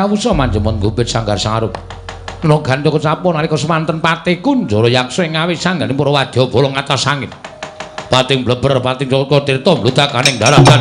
Awusa manjemun gubit sanggar sangarup. Nuna gandha kecapo nalika semanten pati Kunjara Yaksa ing awis sanggane para wadyabala ngatas angin. Pating bleber pating Jaka Tirta mludakaning daratan.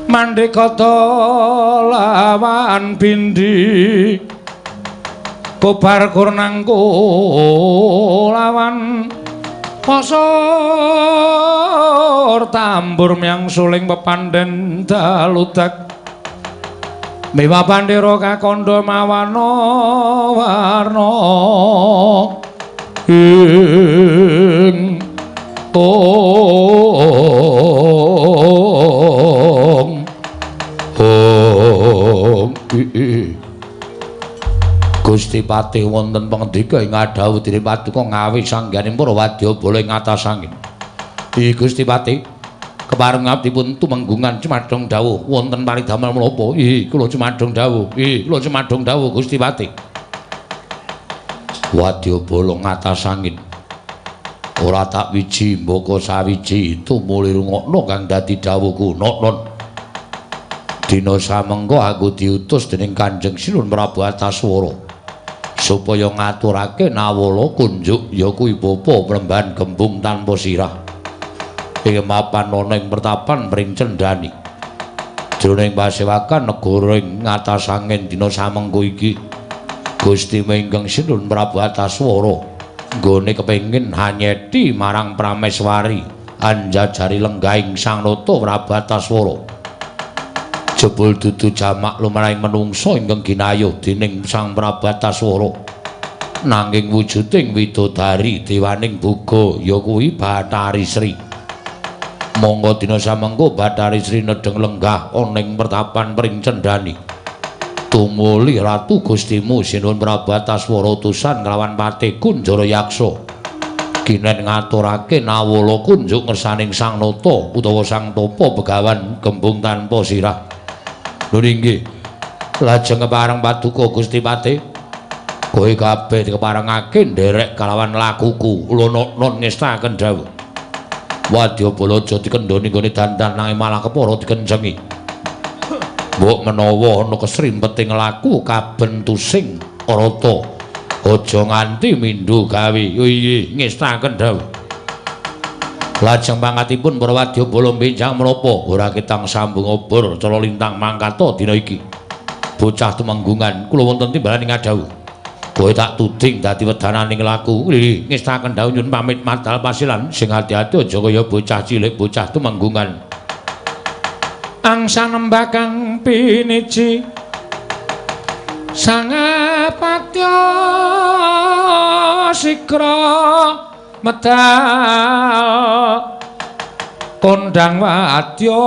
Mandekata lawan bindi kobar kurnangku lawan pasur tambur myang suling pepandhen daludak miwa pandera kakandha mawana warna ing ong ong Gusti Patih wonten pangandika ing adhawuh dening paduka ngawi sangganing para wadyabala ing atas angin. I Gusti Patih kepareng ngabdi tumenggungan cumadong dawuh wonten paridamel menapa? I kula cumadong dawuh. I kula cumadong dawuh Gusti Patih. Wadyabala ngatas angin. Ora tak wiji mbaka sawiji tumuli rungokno kang dadi dawuhku nonon. Dina samengko aku diutus dening Kanjeng Sinuhun Prabu Antaswara supaya ngaturake nawala kunjuk ya kuwi bapa Plembahan Gembung tanpa sirah ing mapan ana ing pertapan Pring Cendhani. Jroning pasewakan negara ing ngatas angin dina samengko iki Gusti Minggeng Sinuhun Prabu Antaswara nggone kepengin hanyeti marang Prameswari anjajari lenggahing Sang Nata Prabu Antaswara. Jebul dudu jamak lumrahing menungsa ingkang ginayuh dening Sang Prabu Antaswara nanging wujuding widodari dewaning buga ya kuwi Bathari Sri. Monggo dina samengko Bathari Sri nedheng lenggah ana ing pertapan Pring Cendhani. Tumuli Ratu Gustimu Sinuhun Prabu Antaswara utusan kelawan Patih Kunjara Yaksa ginen ngaturake nawala kunjuk ngersaning Sang Nata utawa Sang Tapa Begawan Gembung tanpa sirah. Lho inggih. Lajeng kepareng paduka Gusti Patih, kowe kabeh dikeparengake nderek kalawan lakuku. Kula non ngestaken dawuh. Wadyabala aja dikendhoni nggone dandan nanging malah kepara dikencengi. Mbok menawa ana kesrimpeting laku kabentusing rata. Aja nganti mindho gawe. Inggih, ngestaken dawuh. Lajeng pangkatipun para wadyabala benjang menapa ora ketang sambung obor cala lintang mangkata dina iki. Bocah tumenggungan kula wonten timbalan ing adhawuh. Kowe tak tuding dadi wedananing laku. Nggih, ngestaken dawuh nyuwun pamit madal pasilan sing ati-ati aja kaya bocah cilik bocah tumenggungan. Angsa nembakang piniji sangapatya sikra medal Kondang wadya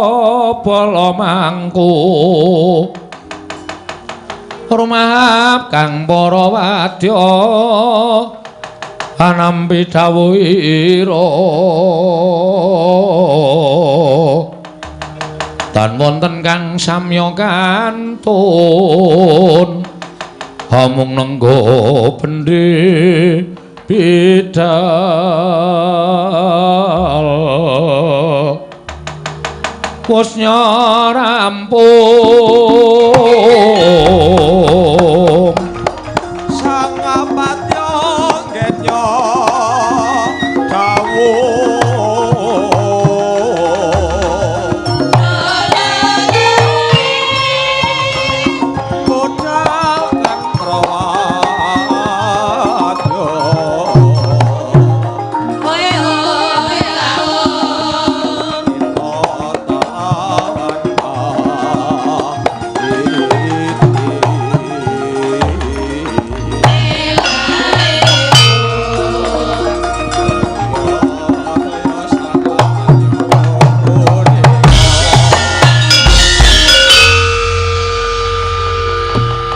bala mangku rumahap kang para wadya anampi dawuhira tan wonten kang samya kantun amung nenggo bendhe bidal wusnya rampung sang apatya ngenya dawuh bodal kang trawadya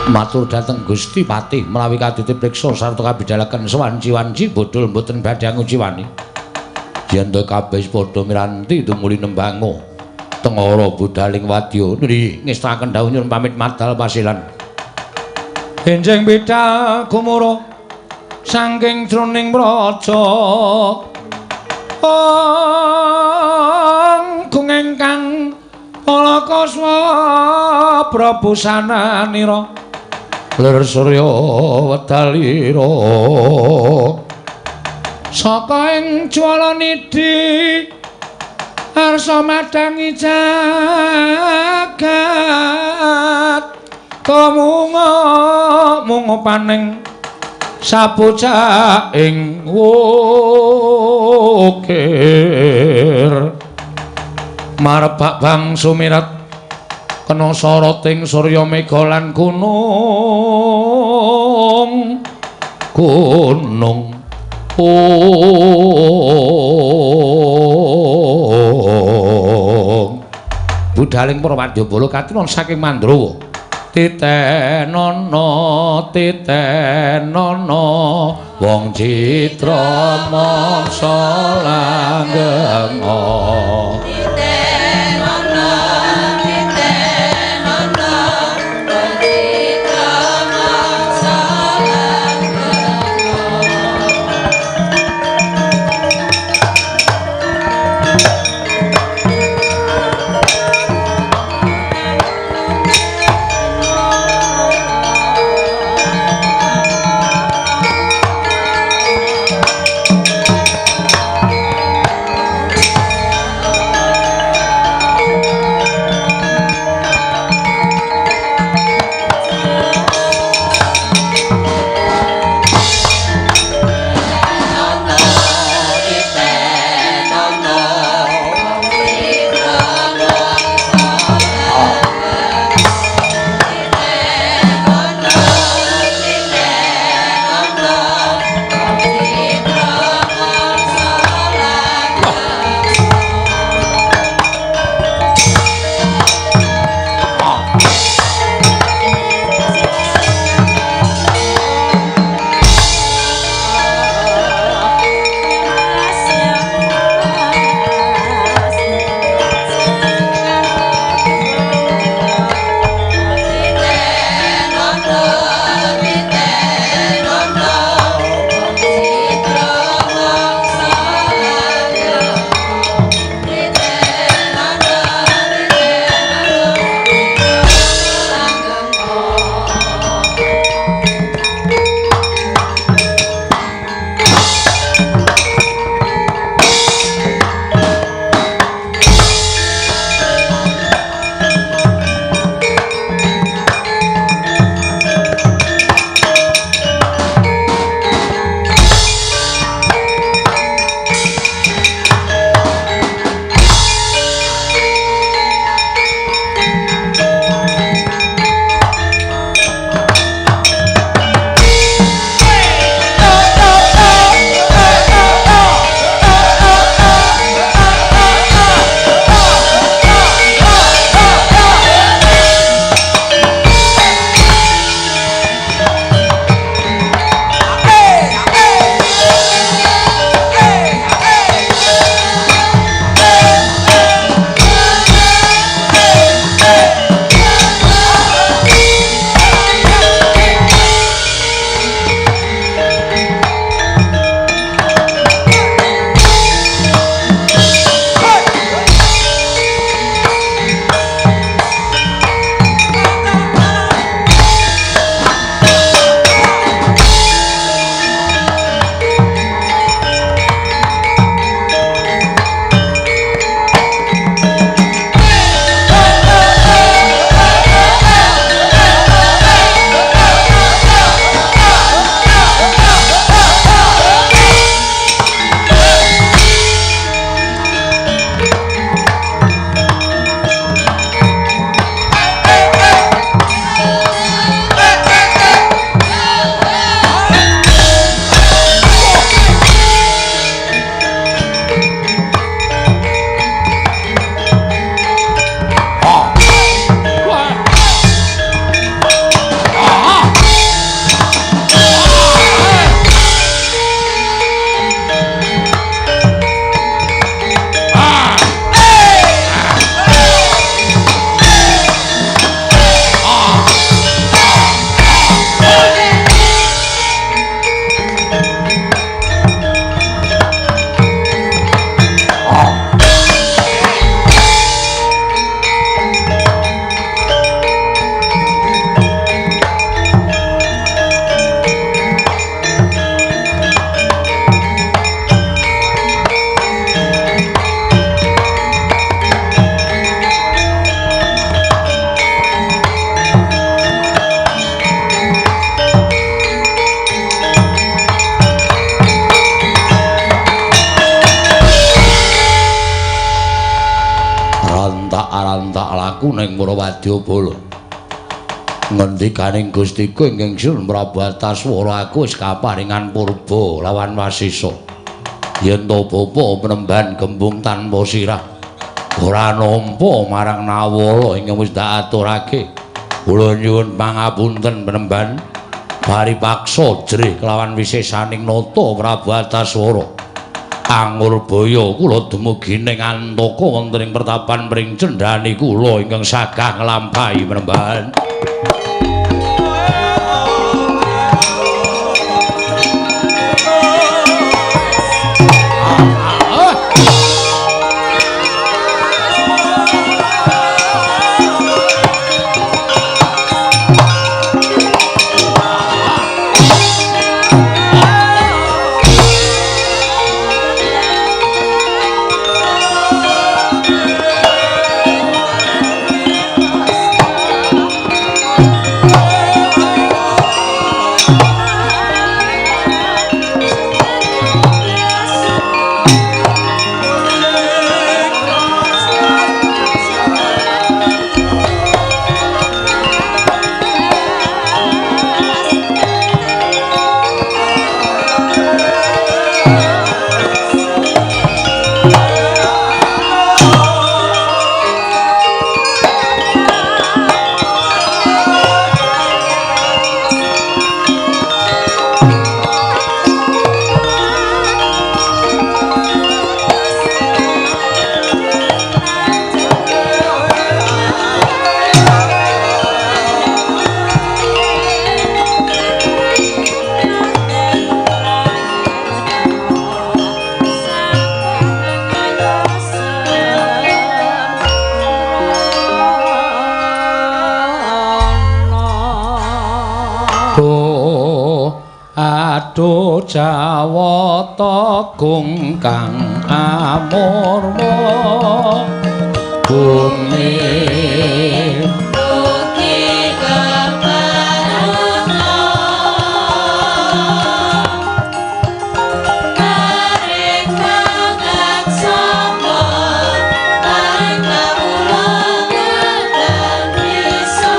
Matur dhateng Gusti Patih menawi kaditip priksa sarta kabidalaken sewanci-wanci bodhol mboten badhe nguciwani. Yen to kabeh padha miranti tumuli nembango tengara budaling wadya nri ngestaken dawuh nyuwun pamit madal pasilan. Enjing bidal gumura saking jroning praja Agung ingkang Palakaswa Prabu sananira lir surya wedalira saka ing Jwalanidhi arsa madangi jagat tumunga munga paning sabocah ing wukir marebak bang sumirat kena soroting surya mega lan gunung gunung budaling para wadyabala katinon saking Mandrawa titenana titenana wong citra mangsa langgenga ing para wadyabala. Ngendikaning Gustiku ingkang Sun Prabu Antaswara, aku wis kaparingan purba lawan wasisa. Yen to bapa penemban gembung tanpa sirah ora nampa marang Nawala ingkang wis tak aturake. Kula nyuwun pangapunten penemban, paripaksa jrih kelawan wisesaning nata Prabu Antaswara. Angurbaya kula dumugi ning Antaka wonten ing pertapan pring cendhani kula ingkang sagah nglampahi penemban. Aduh Jawata gung kang amurwa bumi ugi keparuna paring pangaksama paring kawula lan bisa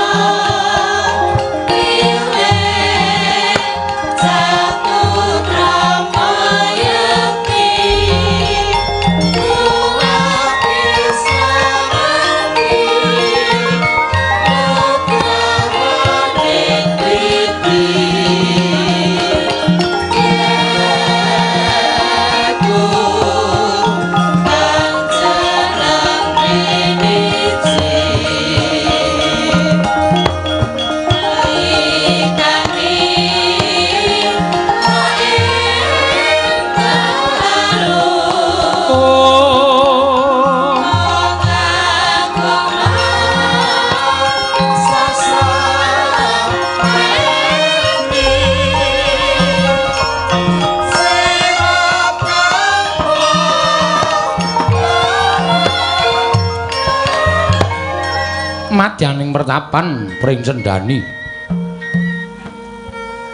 Madyaning pertapan pring sendani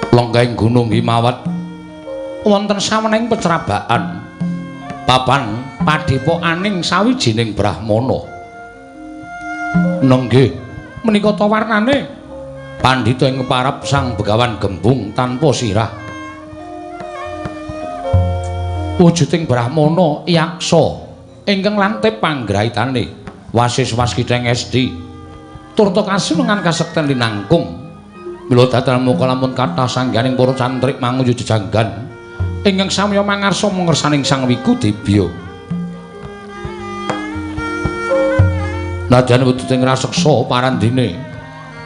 lenggahing gunung Himawat wonten saweneng pecrabaan papan padhepokaning sawijining brahmana. Nenggih menika ta warnane pandhita ing parap Sang Begawan Gembung tanpa sirah. Wujuding brahmana yaksa ingkang lantip panggraitane wasis waskiteng esti turta kasunungan kasekten linangkung. Mila datan muka lamun kathah sangganing para cantrik manguyu jejanggan ingkang samya mangarsa mangersaning Sang Wiku Dibya. Nadyan wujuding raseksa parandene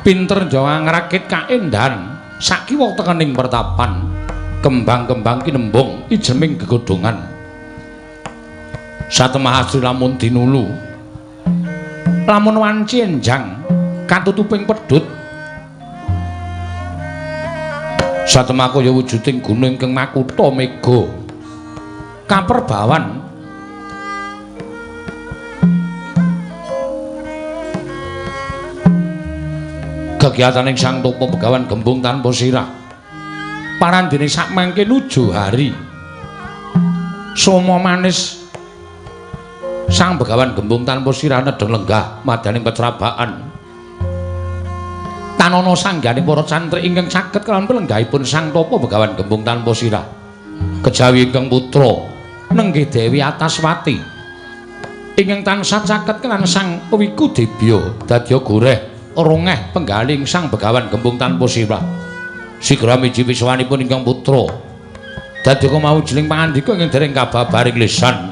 pinter njawa ngrakit kaendahan sakiwa tekening pertapan kembang-kembang kinembung ijeming gegodhongan. Satemah asri lamun dinulu lamun wanci enjang katutuping pedhut. Satemah kaya wujuding gunung ingkang makutha mega kaperbawan kegiataning Sang Tapa Begawan Gembung tanpa sirah. Parandene sakmangke nuju hari soma manis Sang Begawan Gembung tanpa sirah nedheng lenggah madyaning pecrabakan. Tanana sanggane para cantrik ingkang saged kelawan pelenggahipun Sang Tapa Begawan Gembung tanpa sirah. Kejawi ingkang putra nenggih Dewi Ataswati ingkang tansah caket kelan Sang Wikudebya dadya goreh rongeh penggaling Sang Begawan Gembung tanpa sirah. Sigra miji wiswanipun ingkang putra dadya kemau jeling pangandika ingkang dereng kababaring lisan.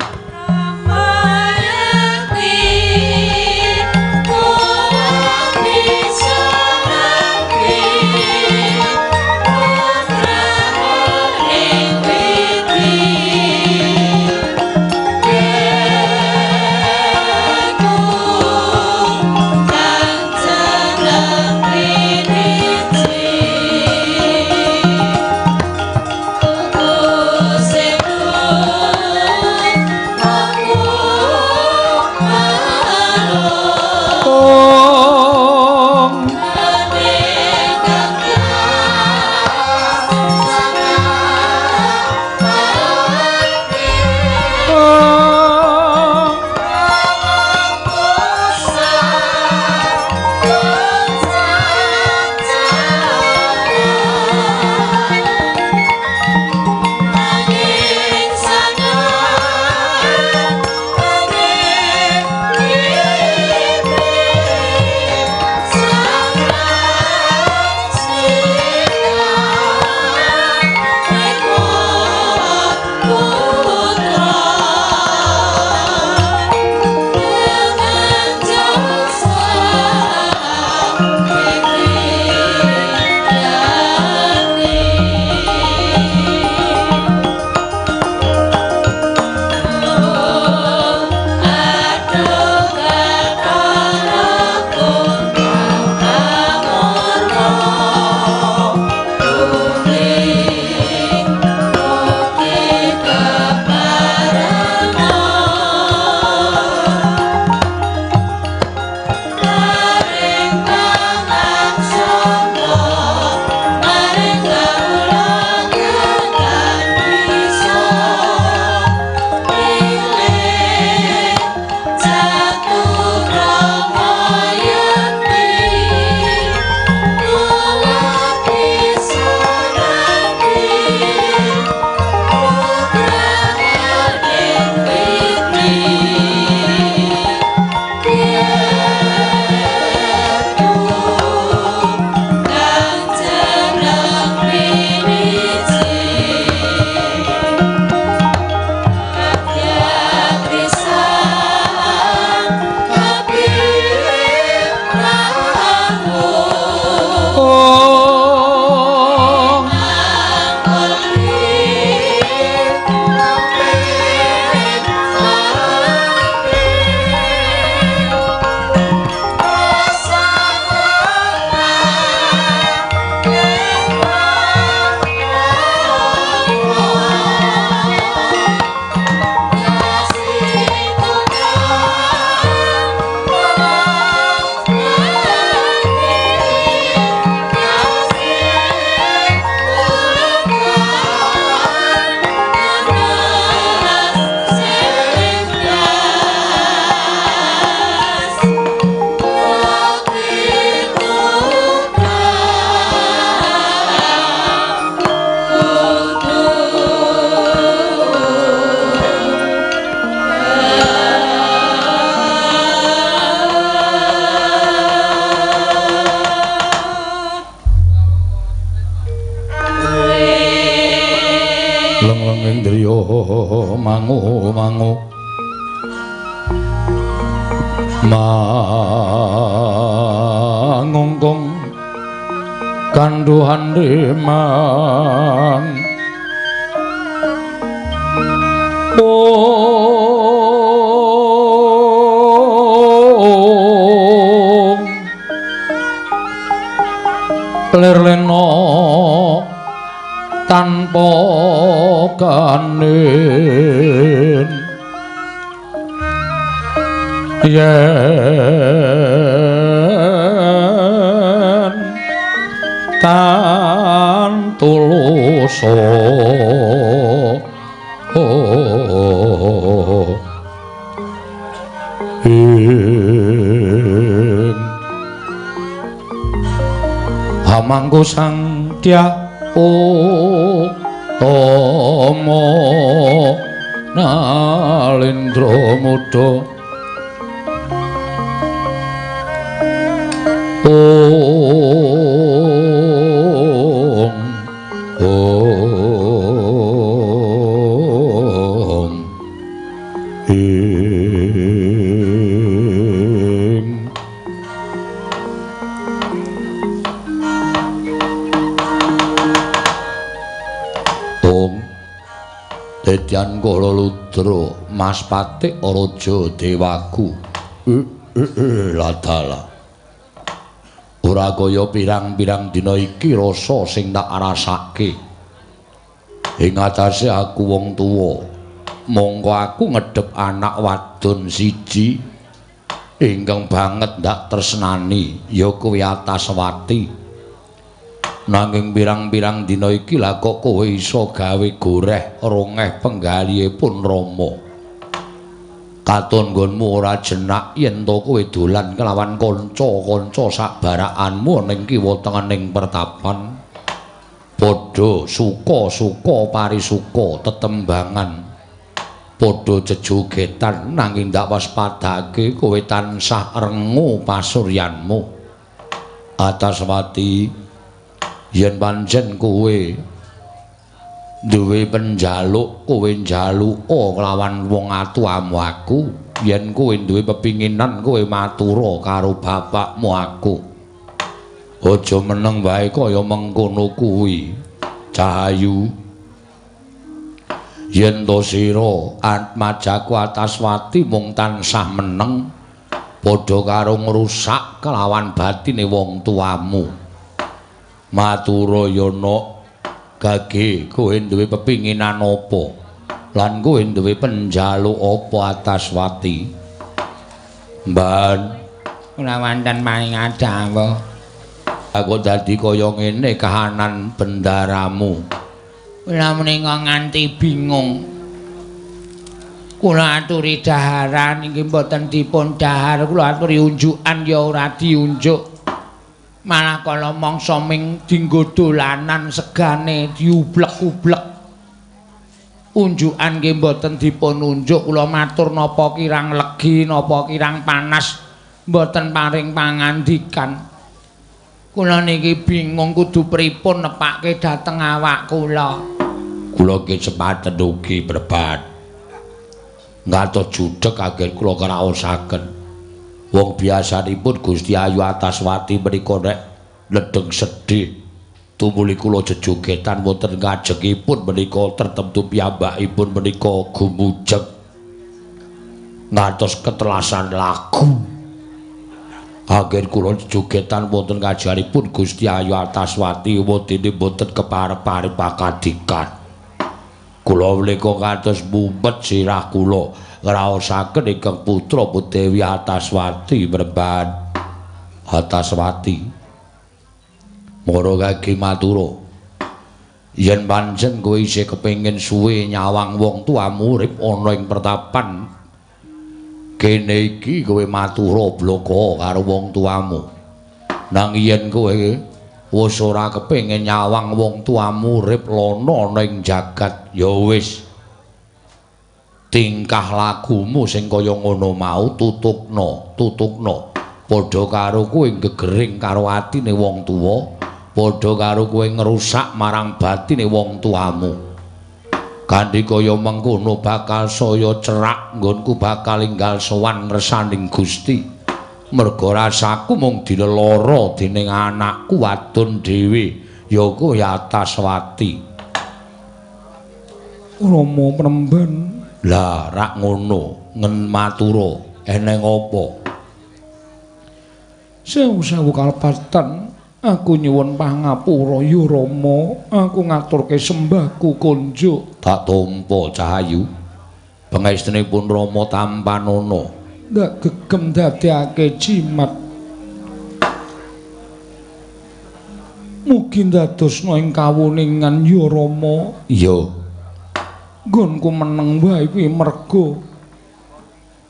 Mangu mangu mangungkung kanduhan demang ong lerleno tanpa kanin yen tan tuluso Ing Hamangku Sang Dyah Utama Nalendra Muda Om Om Ing Om Dedyan Kala Ludra Mas Patik Raja Dewaku Ladala ora kaya pirang-pirang dina iki rasa sing tak rasake. Ing atase aku wong tuwa, mongko aku ngedhep anak wadon siji ingkang banget ndak tresnani, ya kuwi Ataswati. Nanging pirang-pirang dina iki lah kok kowe iso gawe goreh rongeh penggalihipun Rama. Katon nggonmu ora jenak yen to kowe dolan kelawan kanca-kanca sakbarakanmu ning kiwa tengening pertapan. Padha suka-suka parisuka tetembangan, padha jejogetan, nanging ndak waspadake kowe tansah rengu pasuryanmu. Ataswati, yen pancen kowe duwe penjaluk, kowe njaluka kelawan wong atuamu aku. Yen kowe duwe pepinginan, kowe matura karo bapakmu aku. Aja meneng wae kaya mengkono kuwi, Cahayu. Yen to sira atmajaku Ataswati mung tansah meneng, padha karo ngrusak kelawan batine wong tuamu. Matura ya, Nok. Gage kowe duwe pepinginan apa lan kowe duwe penjaluk apa Ataswati? Mban kula wonten paring dawuh. Aku dadi kaya ngene kahanan bendaramu. Kula menika nganti bingung. Kula aturi daharan inggih mboten dipun dahar, kula aturi unjukan ya ora diunjuk. Malah kala mangsa ming dinggo dolanan segane diublek-ublek. Unjukan nggih mboten dipun unjuk, kula matur napa kirang legi, napa kirang panas, mboten paring pangandikan. Kula niki bingung kudu pripun nepake dhateng awak kula. Kula ki sepaten ugi prebat. Ngantos judheg anggen kula kraosaken. Wong biasanipun Gusti Ayu Ataswati menika nek ledeng sedih tumuli kula jejogetan wonten ngajengipun menika tertemtu piyambakipun menika gumujeng ngantos ketelasan lagu. Anggen kula jejogetan wonten ngajengipun Gusti Ayu Ataswati wedine mboten keparep-parep pakadikan. Kula menika ngantos mumet sirah kula ngraosaken ingkang putra Dewi Ataswati mremban. Ataswati mara kaki matura, yen pancen kowe isih kepengin suwe nyawang wong tuamu urip ana ing pertapan kene iki, kowe matura blaka karo wong tuamu. Nang yen kowe wis ora kepengin nyawang wong tuamu urip lana ana ing jagat, ya wis tingkah lakumu sing kaya ngono mau tutukno, tutukno. Padha karo kowe gegering karo atine wong tuwa, padha karo kowe ngrusak marang batine wong tuamu. Kanthi kaya mengkono bakal saya cerak nggonku bakal enggal sowan ngersaning Gusti. Merga rasaku mung dilelara dening anakku wadon dhewe, ya kuwi Ataswati. Rama Premban. Lah rak ngono ngen matura eneng apa? Sewu-sewu kalepatan aku nyuwun pangapura ya Rama, aku ngaturke sembahku konjuk. Tak tampa Cahayu. Pangestunipun Rama tampanana. Ndak gegem dadekake jimat. Mugi ndadosna ing kawuningan ya Rama. Iya. Nggonku meneng wae kuwi merga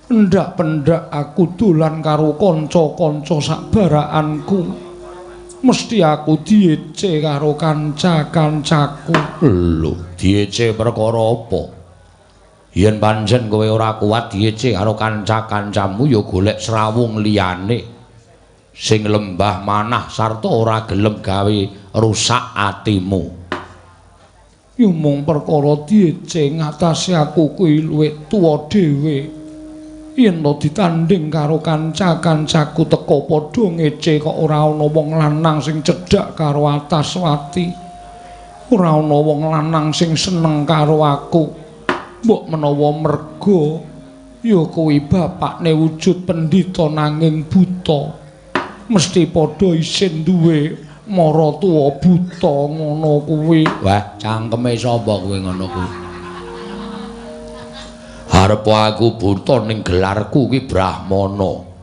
Pendak-pendak aku dolan karo kanca-kanca sakbarakanku. Mesti aku diece karo kanca-kancaku. Lho, diece perkara apa? Yen pancen kowe ora kuat diece karo kanca-kancamu ya golek srawung liyane sing lembah manah sarta ora gelem gawe rusak atimu. Ya mung perkara diece ngatasé aku kuwi luwih tuwa dhewe. Yen to ditanding karo kanca-kancaku teka padha ngece kok ora ana wong lanang sing cedhak karo Ataswati. Ora ana wong lanang sing seneng karo aku. Mbok menawa merga ya kuwi bapakne wujud pendhita nanging buta. Mesti padha isin duwe maratuwa buta ngono kuwi. Wah, cangkeme sapa kowe ngono kuwi? Arep aku buta ning gelarku kuwi Brahmana.